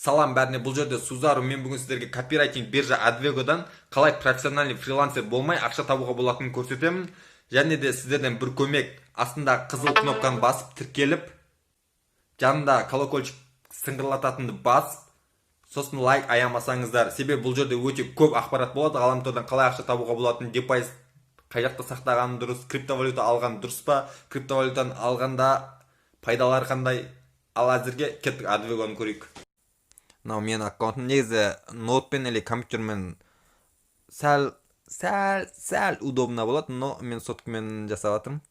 Салам бәріне! Бұл жерде Сузару. Мен бүгін сіздерге копирайтинг биржа Адвегодан қалай профессиональный фрилансер болмай ақша табуға болатынын көрсетемін. Және де сіздерден бір көмек: астындағы қызыл кнопканы басып, тіркеліп, жанында колокольчик сыңғырлататынды басып, сосын лайк аямасаңыздар. Себебі бұл жерде өте көп ақпарат болады: ғаламтордан қалай ақша табуға болатынын, депозит қай жақта сақтаған дұрыс, криптовалюта алған дұрыс па, криптовалютаны алғанда пайдалары қандай. Ал әзірге кеттік, Адвегоны көрейік. Мынау менің аккаунтым. Негізі ноутпен или компьютермен сәл сәл сәл удобно болады, но мен соткамен жасап жатырмын.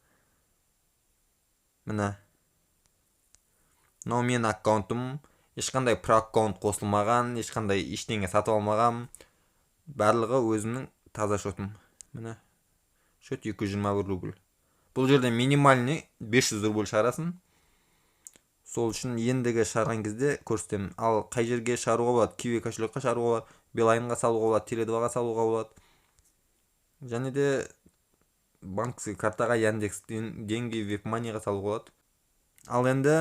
Міне, мынау менің аккаунтым. Ешқандай про аккаунт қосылмаған, ешқандай ештеңе сатып алмағанмын, барлығы өзімнің таза счетым. Міне, счет 221 рубль. Бұл жерде минимальный 500 рубль шығарасың. Сол үшін ендігі шығарған кезде көрсетемін. Ал қай жерге шығаруға болады? Киви кошелекқа шығаруға болады, Билайнға салуға болады, Теле2-ға салуға болады және де банковский картаға, Яндекс Деньги, Вебманиға салуға болады. Ал енді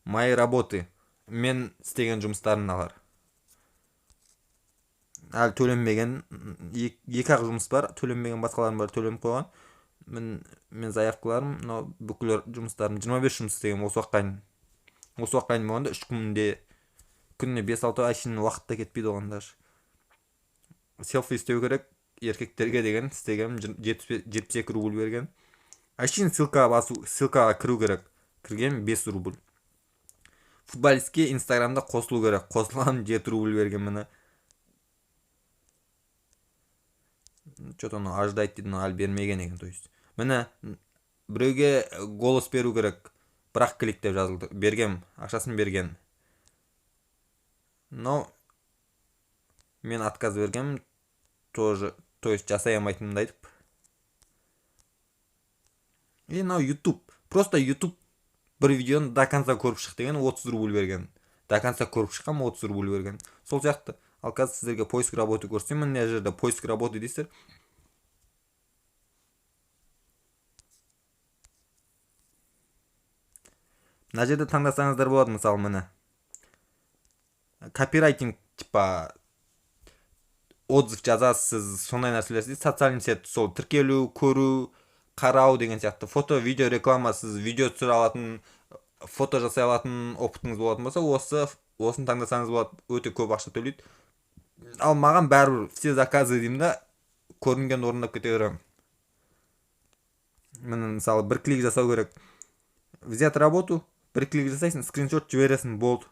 мои работы, мен істеген жұмыстарым. Мыналар әлі төленбеген. Екі ақ жұмыс бар төленбеген, басқаларының бәрі төленіп қойған. Мен заявкаларым, мынау бүкіл жұмыстарым. 25 жұмыс істегенмін осы уақытқа дейін. Осы уақытқа дейін болғанда 3 күнде, күніне бес алты, әшейін уақыт та кетпейді оған. Даже селфи істеу керек еркектерге деген істегенмін, 72 рубль берген. Әшейін ссылкаға басу, ссылкаға кіру керек, кірген, 5 рубль. Футболистке Инстаграмда қосылу керек, қосылған, 7 рубль берген. Міне, че то анау ожидать дейді, мынау әлі бермеген екен. То есть, міне, біреуге голос беру керек, бірақ клик деп жазылды, бергем, ақшасын берген, но мен отказ бергенмін тоже, то есть жасай алмайтынымды айтып. И мынау Ютуб, просто Ютуб бір видеоны до конца көріп шық деген, 30 рубль берген. До конца көріп шыққанмын, 30 рубль берген. Сол сияқты. Ал қазір сіздерге поиск работы көрсетемін. Мына жерде «поиск работы» дейсіздер. Мына жерде таңдасаңыздар болады. Мысалы, міне, копирайтинг, типа отзыв жазасыз, сондай нәрселер істейсіз. Социальный сеть, сол тіркелу, көру, қарау деген сияқты. Фото, видео, реклама. Сіз видео түсіре алатын, фото жасай алатын опытыңыз болатын болса, осыны таңдасаңыз болады, өте көп ақша төлейді. Ал маған бәрібір, «все заказы» деймін да, көрінгенді орындап кете беремін. Міне, мысалы, бір клик жасау керек, «взять работу», бір клик жасайсың, скриншот жібересің, болды.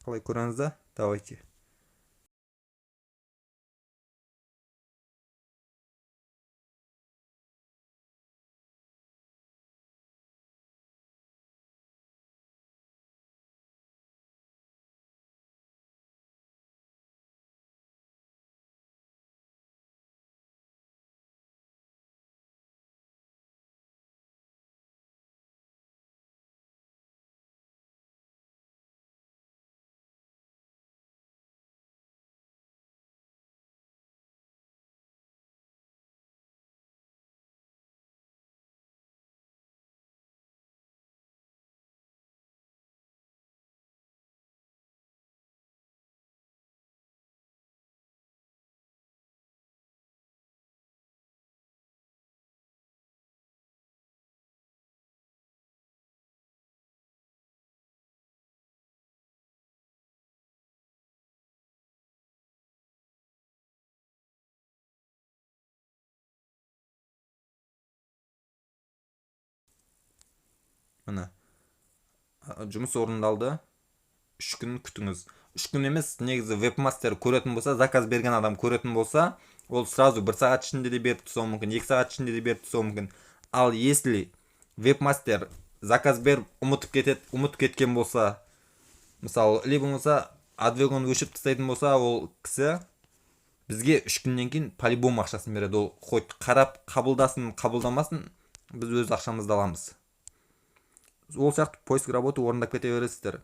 Қалай көреміз да, давайте. Міне, жұмыс орындалды, 3 күн күтіңіз. 3 күн емес, негізі вебмастер көретін болса, заказ берген адам көретін болса, ол сразу бір сағат ішінде де беріп тастауы мүмкін, 2 сағат ішінде де беріп тастауы мүмкін. Ал если вебмастер заказ беріп ұмытып кетеді, ұмытып кеткен болса, мысалы, или болмаса Адвегоны өшіріп тастайтын болса, ол кісі бізге 3 күннен кейін по любому ақшасын береді. Ол хоть қарап қабылдасын, қабылдамасын, біз өз ақшамызды аламыз. Ол сияқты поиск работы орындап кете бересіздер.